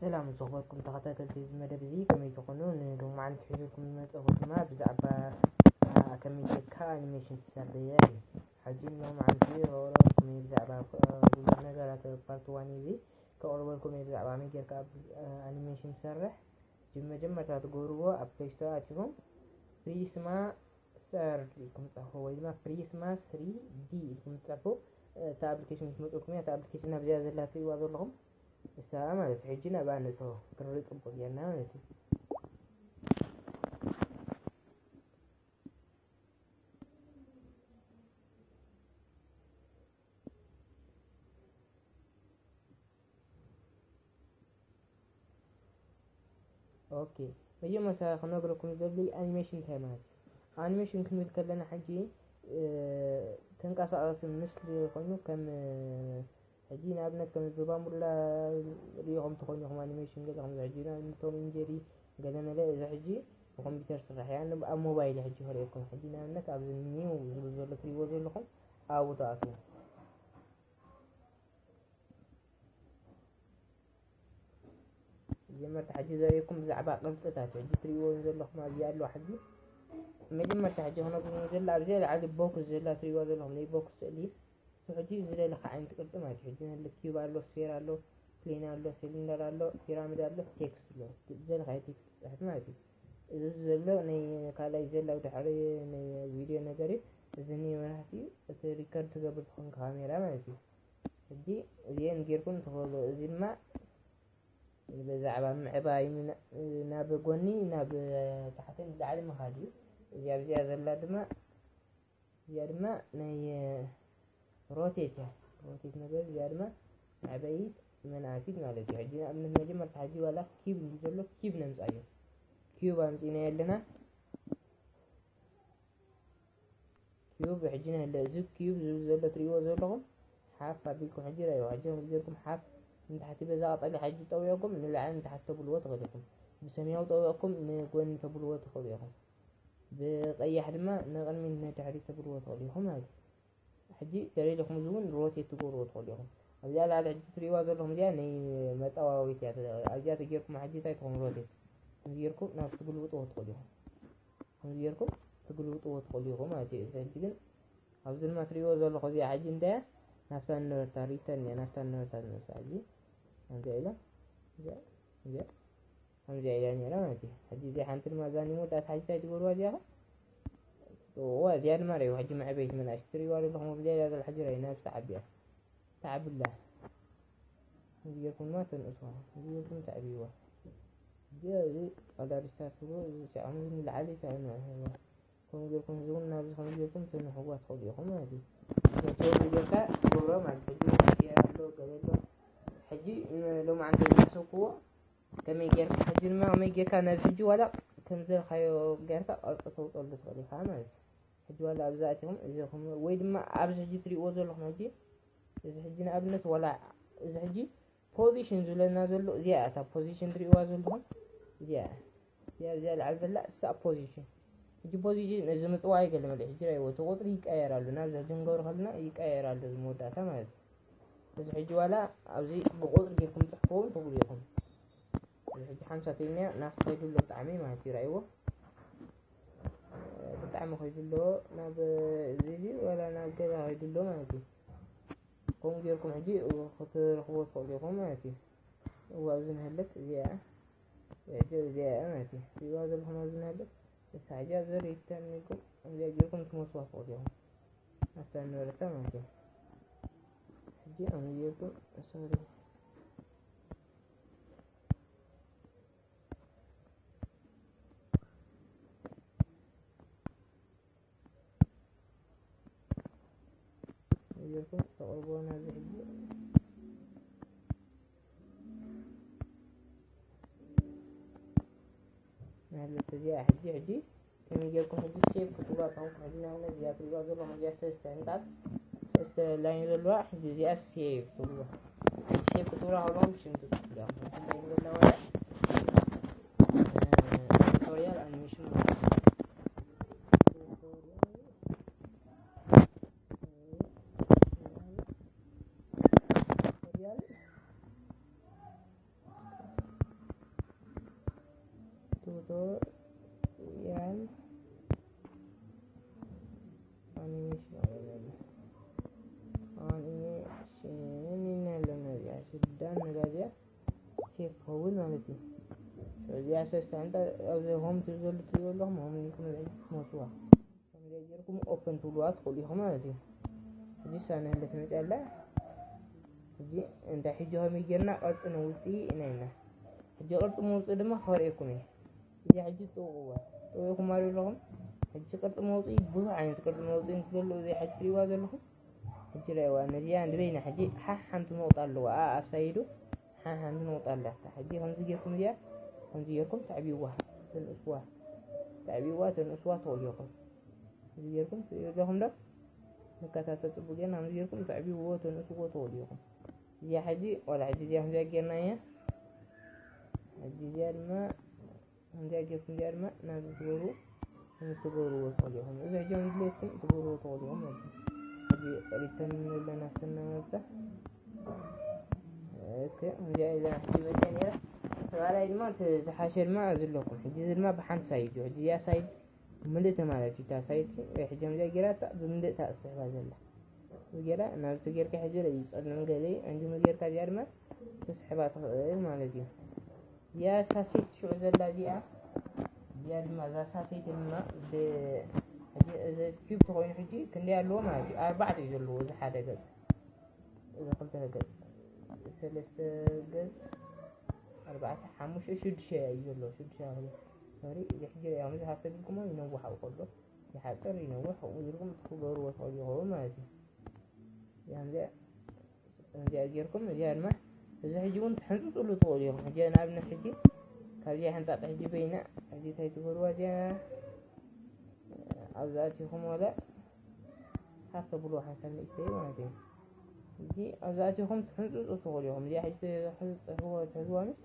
ሰላም ዝኸበርኩም ተኸታተልቲ እዚ መደብ እዚ፣ ከመይ ትኾኑ? ንሎማዓንቲ ሒዘልኩም ዝመጸኹ ድማ ብዛዕባ፣ አ፣ ከመይ ጌርካ ኣኒሜሽን ትሰርሕ እየ። ሕጂ ንሎማዓንቲ ከቕርበልኩም እየ ብዛዕባ፣ አ፣ ብዙሕ ነገራት ፓርት ዋን እዚ ከቕርበልኩም እየ ብዛዕባ ከመይ ጌርካ ኣብ፣ አ፣ ኣኒሜሽን ትሰርሕ። መጀመርታ ትገብርዎ ኣብ ፕሌይ ስቶር ኣቲኹም ፕሪስማ ሰርድ ኢልኩም ጽሕፉ ወይ ድማ ፕሪስማ ስሪ ዲ ኢልኩም ጽሕፉ። እታ ኣፕሊኬሽን ምስ መጽኡልኩም እያ። እታ ኣፕሊኬሽን ኣብዚኣ ዘላ ትርእይዋ ዘለኹም እሳ ማለት እዩ። ሕጂ ናብኣ ንእቶ ክርኢ ጽቡቕ ጌርና ማለት እዩ። ኦኬ፣ መጀመርታ ክነግረኩም ዝደሊ ኣኒሜሽን እንታይ ማለት እዩ? ኣኒሜሽን ክንብል ከለና ሕጂ፣ እ፣ ተንቀሳቐሲ ምስሊ ኮይኑ ከም፣ እ፣ ሕጂ ንኣብነት ከም ብባምቡላ ሪኢኹም ትኾኑ ኢኹም ኣኒሜሽን ገለ ከምዚ ሕጂ ንኣብነት ቶም ኤንድ ጀሪ ገለ መለ እዚ ሕጂ ብኮምፒውተር ስራሕ እያ። ን-፣ ኣብ ሞባይል ሕጂ ክርእየኩም። ሕጂ ንኣብነት ኣብዚ ኒው ዝብል ዘሎ ትሪእዎ ዘለኹም ኣብኡ ትኣትዉ። መጀመርታ ሕጂ ዘርእየኩም ብዛዕባ ቅርጽታት ሕጂ ትሪእዎ ዘለኹም ኣብዚ ኣሎ። ሕጂ መጀመርታ ሕጂ ክነግረኩም ዘላ ኣብዚኣ ላዕሊ ቦክስ ዘላ ትሪእዋ ዘለኹም ናይ ቦክስ ስእሊ። እሱ ሕጂ ዝደለኻ ዓይነት ቅርጺ ማለት እዩ። ሕጂ ንህሊ ኪዩብ ኣሎ፣ ስፌር ኣሎ፣ ፕሌን ኣሎ፣ ሲሊንደር ኣሎ፣ ፒራሚድ ኣሎ፣ ቴክስት ኣሎ። ዝደለኻዮ ቴክስት ትጽሕፍ ማለት እዩ። እዚ ዘሎ ናይ ካልኣይ ዘላ ብድሕሪ ናይ ቪድዮ ነገር እዩ። እዚ ናይ መብራህቲ እቲ ሪከርድ ትገብር ትኾን ካሜራ ማለት እዩ። ሕጂ እዚኤን ጌርኩም ትኽእሉ። እዚ ድማ ብዛዕባ ምዕባይ ምና-፣ ናብ ጎኒ፣ ናብ ታሕቲ፣ ንላዕሊ ምኻድ እዩ። እዚኣ ኣብዚኣ ዘላ ድማ፣ እዚኣ ድማ ናይ ሮቴት እያ። ሮቴት ነገር እዚኣ ድማ መዕበይት መናእሲት ማለት እዩ። ሕጂ ንኣብነት መጀመርታ ሕጂ ዋላ ኪዩብ እንዲ ዘሎ ኪዩብ ነምጻዮ። ኪዩብ ኣምጺእናዮ ኣለና። ኪዩብ ሕጂ ነለ እዚ ኪዩብ ዝብል ዘሎ ትሪእዎ ዘለኹም ሓፍ ኣቢልኩም ሕጂ ራእይዎ። ሕጂ ከም ጌርኩም ሓፍ ንታሕቲ በዛ ቀጠልያ ሕጂ ጠውዮኩም ንላዕሊ ንታሕቲ ተብልዎ ትኽእሉ ኢኹም። ብሰማያዊ ጠውዮኩም ንጎኒ ተብልዎ ትኽእሉ ኢኹም። ብቀያሕ ድማ ንቕድሚት ንድሕሪት ተብልዎ ትኽእሉ ኢኹም ማለት እዩ። ሕጂ ደሊልኩም እዚ እውን ሮቴት ትገብርዎ ትኽእሉ ኢኹም። ኣብዚኣ ላዕሊ ሕጂ ትሪእዋ ዘለኹም እዚኣ ናይ መጠዋወይት እያ። ኣብዚኣ ተጌርኩም ሕጂ እንታይ ትኾኑ ሮቴት። ከምዚ ጌርኩም ናብ ትግልብጥዎ ትኽእሉ ኢኹም። ከምዚ ጌርኩም ትግልብጥዎ ትኽእሉ ኢኹም ማለት እዩ። እዚ ሕጂ ግን ኣብዚ ድማ ትሪእዎ ዘለኹ እዚኣ ሕጂ እንታይ እያ? ናብታ ንነበርታ ሪተርን እያ። ናብታ ንነበርታ ዝመልሳ ሕጂ ከምዚኣ ኢላ እዚኣ፣ እዚኣ ከምዚኣ ኢላ ነይራ ማለት እዩ። ሕጂ እዚኣ ሓንቲ ድማ እዛ ናይ መወዳእታ ሕጂ እንታይ ትገብርዋ እዚኣ ኸ? እዋ እዚኣ ድማ ርኣይዋ ሕጂ መዕበይቲ መናእሽቱ ትሪእዋ ዘለኹም ኣብዚኣ ኢላ ዘላ ሕጂ ርኣይ ናብዚ ተዓቢያ። ተዓብላ። እዚ ጌርኩም ድማ ተንእስዋ። እዚ ጌርኩም ተዕብይዋ። እዚ፣ እዚ ቀዳድ ስታርት ብሎ፣ እዚ ሸዓሙዝ ንላዕሊ ተንእስዋ። ከምኡ ጌርኩም እዚ እውን ናብዚ ከምኡ ጌርኩም ተንሕዋ ትኽእሉ ኢኹም ማለት እዩ። እዚ ትወዱ ጌርካ ትገብሮ ማለት እዩ። ሕጂ እውን ኣሎ፣ ገለ ኣሎ። ሕጂ ሎማዓንቲ ዝሓሰብክዎ ከመይ ጌርካ፣ ሕጂ ድማ ከመይ ጌርካ ነዚ ሕጂ ዋላ ከም ዝደለኻዮ ጌርካ ቅርጺ ተውጸሉ ትኽእል ኢኻ ማለት እዩ። ሕጂ ዋላ ኣብዚ ኣቲኹም፣ እዚ ኹም-፣ ወይ ድማ ኣብዚ ሕጂ ትሪእዎ ዘለኹም ሕጂ፣ እዚ ሕጂ ንኣብነት ዋላ እዚ ሕጂ ፖዚሽን ዝብለና ዘሎ እዚኣ እያ። እታ ፖዚሽን ትሪእዋ ዘለኹም እዚኣ እያ። እዚኣ፣ እዚኣ ላዕሊ ዘላ እሳ ፖዚሽን። ሕጂ ፖዚሽን እዚ ምጥዋይ ገለ መለ ሕጂ ራእይዎ፣ እቲ ቁጽሪ ይቀየር ኣሎ። ናብዚ ሕጂ ክንገብሮ ከለና ይቀየር ኣሎ፣ እዚ መወዳእታ ማለት እዩ። እዚ ሕጂ ዋላ ኣብዚ ብቁጽሪ ጌርኩም ጽሕፍዎ እውን ትኽእሉ ኢኹም። እዚ ሕጂ ሓምሳ ተይንያ ናብቲ ከይዱ ኣሎ ብጣዕሚ ማለት እዩ፣ ራእይዎ። ብጣዕሚ ከይዱ ኣሎ፣ ናብ እዚ፣ እዚ ዋላ ናብ ገዛ ከይዱ ኣሎ ማለት እዩ። ከምኡ ጌርኩም ሕጂ ክትረኽብዎ ትኽእሉ ኢኹም ማለት እዩ። እዋ ኣብዚ ንሃለት እዚኣ፣ ሕጂ እዚኣ እያ ማለት እዩ። እዚኣ ዘለኹም ኣብዚ ንሃለት፣ እሳ ሕጂ ኣብዚ ሪተርን ኢልኩም እዚኣ ጌርኩም ትመስዋ ትኽእሉ ኢኹም። ኣብታ ንበረታ ማለት እዩ። ሕጂ ኣነ ጌርኩም፣ ሶሪ። ጌርኩም ተቕርቦ ናብዚ ሕጂ። ማለት እዚኣ ሕጂ፣ ሕጂ ከመይ ጌርኩም ሕጂ ሴቭ ክትብሉዋ ትኾንኩም። ሕጂ ንኣብነት እዚኣ ትሪእዋ ዘለኹም እዚኣ ሰለስተ ዕንታት፣ ሰለስተ ላይን ዘለዋ፣ ሕጂ እዚኣ ሴቭ ትብሉዋ። ሴቭ ክትብሉዋ ከለኹም ሽም ትጽሕፉ ዲኹም። ሕጂ እንታይ ንብላ ወላ፣ እ፣ ቱቶሪያል ኣኒሜሽን ማለት እዩ። ቱቶሪያል፣ እ፣ ቱቶሪያል እውን ማለት እዩ። እዚኣ ሰለስተ ዕንጣ ኣብዚ ሆም ትብል ዘሎ ትሪእዎ ኣለኹም፣ ሆም ኢልኩም ንብዒ ትመልስዋ። ከምዚኣ ጌርኩም ኦፕን ትብልዋ ትኽእሉ ኢኹም ማለት እዩ። ሕጂ ሳነ ህለት መፅያ ኣላ። ሕጂ እንታይ ሕጂ ከመይ ጌርና ቅርፂ ነውፅእ ኢና ኢልና። ሕጂ ቅርፂ ምውፅእ ድማ ከርእየኩም እየ። እዚኣ ሕጂ ጥውቕዋ። ጥውቕኩም ማለት ኣለኹም። ሕጂ ቅርፂ መውፅኢ ብዙሕ ዓይነት ቅርፂ መውፅኢ እንት ዘሎ እዚኣ ሕጂ ትሪእዋ ዘለኹም። ሕጂ ርእይዋ ነዚኣ ንበይና ሕጂ ሓሓንቲ ነቑጣ ኣለዋ። ኣብ ሳይዱ ሓሓንቲ ነቑጣ ኣላታ። ሕጂ ከምዚ ጌርኩም እዚኣ ከምዚ ጌርኩም ተዕብይዋ፣ ተንእስዋ። ተዕብይዋ፣ ተንእስዋ ትኽእሉ ኢኹም። እዚ ጌርኩም ትርእዩ ኣለኹም ዶ? ንከታተል ጽቡቅ ጌርና ከምዚ ጌርኩም ተዕብይዎ ተንእስዎ ትኽእሉ ኢኹም። እዚኣ ሕጂ ዋላ ሕጂ እዚኣ ከምዚኣ ጌርናያ። ሕጂ እዚኣ ድማ ከምዚኣ ጌርኩም እዚኣ ድማ ናብ ትገብሩ ከምዚ ትገብርዎ ትኽእሉ ኢኹም። እዚ ሕጂ ከም ድሌትኩም ትገብርዎ ትኽእሉ ኢኹም ማለት እዩ። ሕጂ ሪተርን ንብለና ስናመርታ። ኦኬ፣ ከምዚኣ ኢላ ሕጂ መፅያ ነይራ። ተባላይ ድማ እቲ ዝሓሸ ድማ እዚ ኣለኩም። ሕጂ እዚ ድማ ብሓንቲ ሳይድ እዩ። ሕጂ እዚኣ ሳይድ ምልእቲ ማለት እዩ። እታ ሳይድ ሕጂ ከምዚኣ ጌራ እታ ብምልእታ እትስሕባ ዘላ። እዚ ጌራ ናብቲ ጌርካ ሕጂ ርእዩ ጸልም ገለ እንዲሁ ጌርካ እዚኣ ድማ ትስሕባ ትኽእል ማለት እዩ። እዚኣ ሳሴት ሽዑ ዘላ እዚኣ፣ እዚኣ ድማ እዛ ሳሴት ድማ ብ-፣ ሕጂ እዚ ኪዩብ ተኾይኑ ሕጂ ክንደይ ኣለዎ ማለት እዩ? ኣርባዕተ እዩ ዘለዎ እዚ ሓደ ገጽ። እዚ ክልተ ገጽ፣ ሰለስተ ገጽ፣ ኣርባዕተ፣ ሓሙሽተ፣ ሽዱሽተ እዩ ዘሎ። ሽዱሽተ ክፍሊ። ሶሪ፣ እዚ ሕጂ ርኣዮም፣ እዚ ሃፍተ ቢልኩሞ ይነውሕ ኣብኡ ከሎ፣ ይሓጽር ይነውሕ፣ ከምኡ ኢልኩም ትገብርዎ ትኽእሉ ኢኹም ማለት እዩ። እዚኣ፣ እዚኣ፣ እዚኣ ጌርኩም፣ እዚኣ ድማ፣ እዚ ሕጂ እውን ትሕንጽጽሉ ትኽእሉ ኢኹም። ሕጂ ንኣብነት ሕጂ፣ ካብዚኣ ሕንጻጽ ሕጂ በይና፣ ሕጂ እንታይ ትገብርዋ እዚኣ፣ ኣብዛ ኣቲኹም ወለ፣ ሃፍ ተብልዎ ሓንሳብ ንእሽተይ ማለት እዩ። ሕጂ ኣብዛ ኣቲኹም ትሕንጽጹ ትኽእሉ ኢኹም። እዚኣ ሕጂ ትሕዝዎ፣ ትሕዝዋ ምስ፣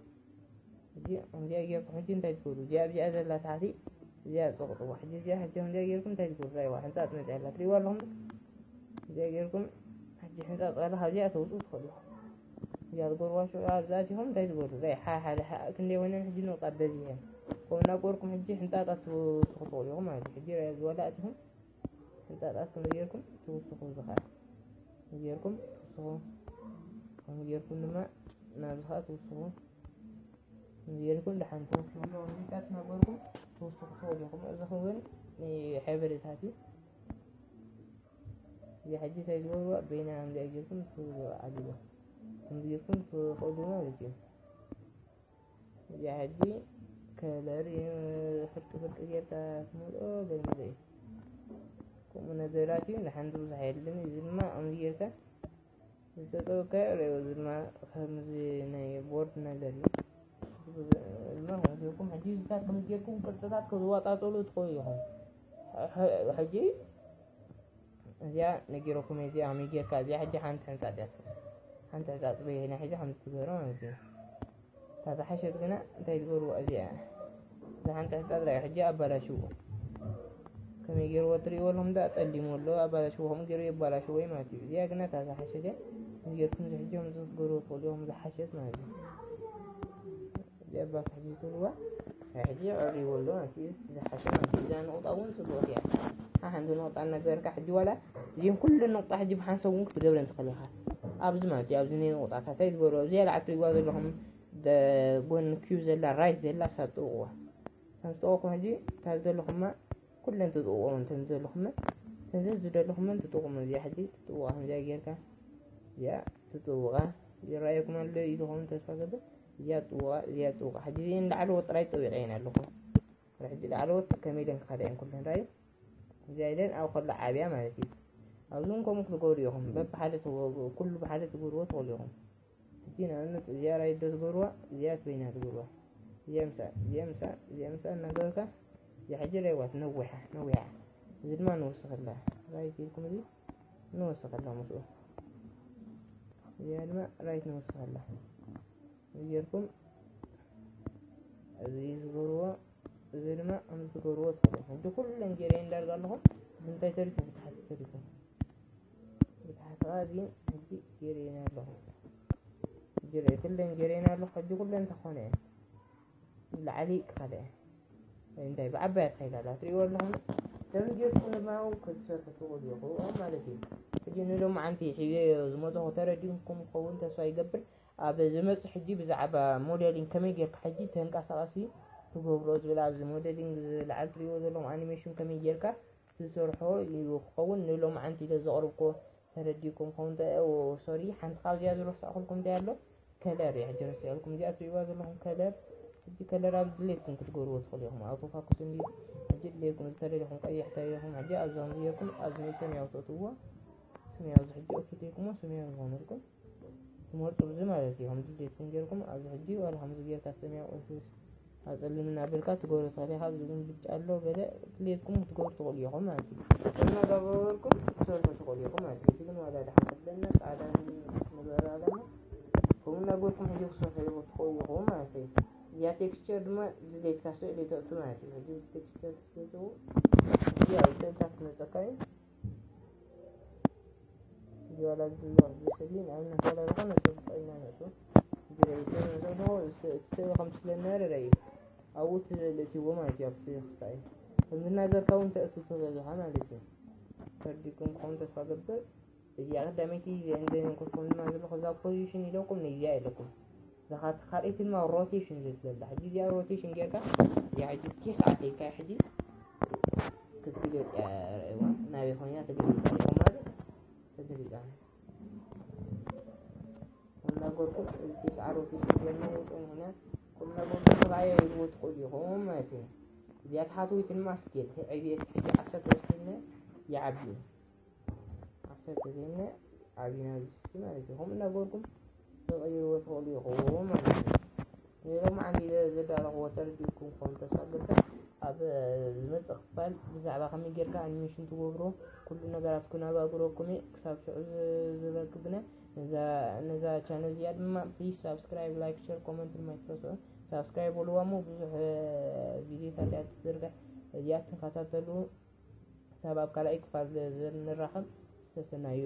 ሕጂ ከምዚኣ ጌርኩም ሕጂ እንታይ ትገብሩ? እዚኣ ኣብዚኣ ዘላ ታሕቲ፣ እዚኣ ጸቕጥዋ። ሕጂ እዚኣ ሕጂ ከምዚኣ ጌርኩም እንታይ ትገብሩ? ራእይዋ፣ ሕንጻጽ መጺኣ ኣላ። ትርእይዋ ኣለኹም? እዚኣ ጌርኩም ሕጂ ሕንጻጽ ኣላ፣ ካብዚኣ ተውጽኡ ትኽእሉ ኢኹም። እዚኣ ትገብርዋ ሽዑ ኣብዛ ኣቲኹም እንታይ ትገብሩ? ራእይ፣ ሓ-፣ ሓደ፣ ሓ-፣ ክንደይ ኮይነን ሕጂ ንቕጣ በዚሐን። ከምኡ እናገበርኩም ሕጂ ሕንጻጻት ትውስኹ ትኽእሉ ኢኹም ማለት እዩ። ሕጂ ራእይ፣ ኣብዚ ዋላ ኣቲኹም ሕንጻጻት ከምዚ ጌርኩም ትውስኹ፣ እዚ ኸኣ ጌርኩም ትውስኹ። ከምዚ ጌርኩም ድማ ናብዚ ኸኣ ትውስኹ። ከምዚ ጌርኩም ደሓን ትውስኹ። እዚታት ነበርኩም ትውስኹ ትኽእሉ ኢኹም። እዚ ክውን ንሓበሬታት እዩ። እዚ ሕጂ እንታይ ዝገብርዋ በይና ከምዚኣ ጌርኩም ትውስኹ ዓሊዋ። ከምዚ ጌርኩም ትኸዱ ማለት እዩ። እዚኣ ሕጂ ከለር ፍርቂ ፍርቂ ጌርካ ትመልኦ ገለ መለ እዩ። ከምኡ ነገራት እዩ። ንሓንቲ ብዙሕ የለን። እዚ ድማ ከምዚ ጌርካ ዝተጠወቀ ርእዮ፣ እዚ ድማ ከምዚ ናይ ቦርድ ነገር እዩ። እዚ ድማ ከምዚ ጌርኩም ሕጂ እዚታት ከምዚ ጌርኩም ቅርጽታት ክትዋጣጠሉ ትኽእሉ ኢኹም። ሕ-፣ ሕ-፣ ሕጂ እዚኣ ነጊረኩም እየ፣ እዚኣ ከመይ ጌርካ፣ እዚኣ ሕጂ ሓንቲ ሕንጻጽ እያ ትመስል። ሓንቲ ሕንጻጽ በይና ሕጂ ከም ትገብሮ ማለት እዩ። እታ ዝሓሸት ግና እንታይ ትገብርዎ እዚኣ? እዛ ሓንቲ ሕንጻጽ ራእዩ ሕጂ ኣባላሽዎ። ከመይ ገይርዎ ትርእይዎ ኣለኹም? እንዳ ጸሊሙ ኣሎ፣ ኣባላሽዎ፣ ከምኡ ገይሩ የባላሽዎ እዩ ማለት እዩ። እዚኣ ግና እታ ዝሓሸት እያ። ከምዚ ጌርኩም እዚ ሕጂ ከምዚ ክትገብርዎ ትኽእሉ ኢኹም፣ ዝሓሸት ማለት እዩ። እዚኣ ባክ ሕጂ ትብልዋ፣ ሕጂ ኣዕርይዎ ኣሎ ማለት እዩ። እዚ ዝሓሸ ማለት እዩ። እዛ ነቑጣ እውን ጽቡቕቲ እያ። ሓሓንቲ ነቑጣ እናገበርካ ሕጂ ዋላ እዚን ኩሉ ነቑጣ ሕጂ ብሓንሳብ እውን ክትገብረን ትኽእል ኢኻ። ኣብዚ ማለት እዩ፣ ኣብዚ ናይ ነቑጣታት እንታይ ዝገብሮ፣ እዚኣ ላዕሊ ትሪእዋ ዘለኹም ደ-፣ ጎኒ ኪዩ ዘላ፣ ራይት ዘላ፣ እሳ ትጥውቕዋ። እሳ ምስ ጠወቕኩም ሕጂ እታ ዘለኹማ ኩለን ትጥውቕወን፣ እተን ዘለኹመን፣ እተን ዘዝደለኹመን ትጥውቕወን። እዚኣ ሕጂ ትጥውቓ፣ ከምዚኣ ጌርካ እዚኣ ትጥውቓ። ይረኣየኩም ኣሎ እዩ ዝኸውን ተስፋ ገብር። እዚኣ ትጥውቓ፣ እዚኣ ትጥውቓ። ሕጂ እዚአን ላዕለዎት ጥራይ ጠዊቐ እየን ኣለኹ። ሕጂ ላዕለዎት ከመይ ኢለን ክኸዳ እየን ኩለን ራእዩ። እዚኣ ኢለን ኣብ ከሎ ዓብያ ማለት እዩ። ኣብዚ እውን ከምኡ ክትገብሩ ኢኹም። በብሓደ ትወ-፣ ኩሉ ብሓደ ትገብርዎ ትኽእሉ ኢኹም። ሕጂ ንኣብነት እዚኣ ራእዩ ዶ ትገብርዋ፣ እዚኣ በይና ትገብርዋ። እዚኣ ምሳእ፣ እዚኣ ምሳእ፣ እዚኣ ምሳእ እናገበርካ፣ እዚኣ ሕጂ ራእይዋ ነዊሓ፣ ነዊሓ። እዚ ድማ ንወስኸላ። ራይት ኢልኩም እዚ ንወስኸላ ምስኡ። እዚኣ ድማ ራይት ንወስኸላ። እዚ ጌርኩም እዚ ትገብርዎ፣ እዚ ድማ ከምዚ ትገብርዎ ትኽእሉ። ሕጂ ኩለን ጌረየን ዳርጋ ኣለኹም። እዚ እንታይ ተሪፉ? ብታሕቲ ተሪፉ። ብታሕቲ ኸዓ እዚ ሕጂ ጌረየን ኣለኹ። ጌረ-፣ ኩለን ጌረየን ኣለኹ። ሕጂ ኩለን ተኾነ እየን። ንላዕሊ ክኸዳ እየን። እንታይ ብዓባያ ተኸይዳ ኣላ። ትርእይዎ ኣለኹም። ከም ጌርኩም ድማ ክትሰርሑ ትኽእሉ ኢኹም ማለት እዩ። ሕጂ ንሎማዓንቲ ሒዘዮ ዝመፅኹ ተረዲእኩም ክኸውን ተስፋ ይገብር። ኣብ ዝመፅእ ሕጂ ብዛዕባ ሞዴሊንግ ከመይ ጌርካ ሕጂ ተንቀሳቐሲ ትገብሮ ዝብል ኣብዚ ሞዴሊንግ ዝለዓል ትሪእዎ ዘለኹም ኣኒሜሽን ከመይ ጌርካ ትሰርሖ እዩ ክኸውን። ንሎማዓንቲ ኢለ ዘቕርብኩዎ ተረዲእኩም ክኸውን ተ- ኦ፣ ሶሪ፣ ሓንቲ ካብዚኣ ዝረሳእኩልኩም እንታይ ኣሎ? ከለር እየ ሕጂ ረሲዐልኩም። እዚኣ ትሪእዋ ዘለኹም ከለር፣ ሕጂ ከለር ኣብ ድሌትኩም ክትገብርዎ ትኽእሉ ኢኹም። ኣውቶ ፋኩስ እንዲ ሕጂ ድሌትኩም ዝተደሊኹም ቀይሕ ተደሊኹም ሕጂ ኣብዚ ከምዚ ጌርኩም ኣብዚ ናይ ሰማያዊ ተእትዎ። ሰማያዊ እዚ ሕጂ ኦኬ ተይኩሞ ሰማያዊ ዝኾነልኩም ትመርፁ ብዚ ማለት እዩ። ከምዚ ድሌትኩም ጌርኩም ኣብዚ ሕጂ ዋላ ከምዚ ጌርካ ሰማያዊ ኦስስ ኣፀሊም እናበልካ ትገብሮ ትኽእል ኢኻ። ኣብዚ ግን ብጫ ኣሎ ገለ ድሌትኩም ክትገብሩ ትኽእሉ ኢኹም ማለት እዩ። እናገበርኩም ክትሰርሑ ትኽእሉ ኢኹም ማለት እዩ። ሕጂ ግን ዋላ ደሓን ከብለና ፃዕዳ ንግበር ኣለና። ከምኡ እናገበርኩም ሕጂ ክሰርሑ ትኽእሉ ኢኹም ማለት እዩ። እዚኣ ቴክስቸር ድማ ድሌትካ ስእሊ ተእቱ ማለት እዩ። ሕጂ ቴክስቸር ትእትዉ እዚ ኣብ ስእልታት ክመፀካ እዩ። ዲዋላ ዝብሎ ዝስሊ ንኣብነት ዋላ ዝኾነ ሰብ ጠይና ነሱ ዝረይ ሰብ ንዘሎ እቲ ስእሊ ከም ስለነበረ ረይ ኣብኡ እቲ ስእሊ እትዎ ማለት እዩ። ኣብቲ ክስታይ ከምዝናገርካ እውን ተእቱ ተዘዝኻ ማለት እዩ። ተርዲኩም ክኸውን ተስፋ ገብር። እዚኣ ቀዳመይቲ እዚኣ እንደ ነንኩልኩም ድማ ዘለኹ እዛ ፖዚሽን ኢለኩም ነዚኣ ኢለኩም እዛ ካልኣይቲ ድማ ሮቴሽን ዝብል ስለ ሕጂ እዚኣ ሮቴሽን ጌርካ እዚኣ ሕጂ ተስዓተ ኢልካ ሕጂ ክትግለጥ እያ። ረእዋ ናበይ ኮይና ተገሊጻ ኢኹም ማለት ተገሊጻ እናገርኩም እዚ ተስዓ ሮቴሽን ጌርና ይውጥኡ ምክንያት ቁም ነገሩ ተራእያ ኢልዎ ትኽእሉ ኢኹም ማለት እዩ። እዚኣ ተሓትዊትን ማስኬል ዕብየት ሕጂ ዓሰርተ ወስድና ይዓቢ እዩ። ዓሰርተ ዜና ዓቢና ዝስቲ ማለት እዩ። ከምኡ እናገበርኩም ተቐይርዎ ትኽእሉ ኢኹም ማለት እዩ። ንሎማዓንቲ ዘዳለኽዎ ተረዲእኩም ክኾን ተስፋ ገብር። ኣብ ዝመፅእ ክፋል ብዛዕባ ከመይ ጌርካ ኣኒሜሽን ትገብሮ ኩሉ ነገራት ክነጋግረኩም እየ። ክሳብ ሽዑ ዝረክብና ነዛ ቻነል እዚኣ ድማ ፕሊዝ ሳብስክራይብ፣ ላይክ፣ ሸር፣ ኮመንት ድማ ኣይትረስዑ። ሳብስክራይብ በልዋ እሞ ብዙሕ ቪዲዮታት እያ ትዝርግሕ እዚኣ ትከታተሉ። ክሳብ ኣብ ካልኣይ ክፋል ንራኸብ ሰሰናዩ።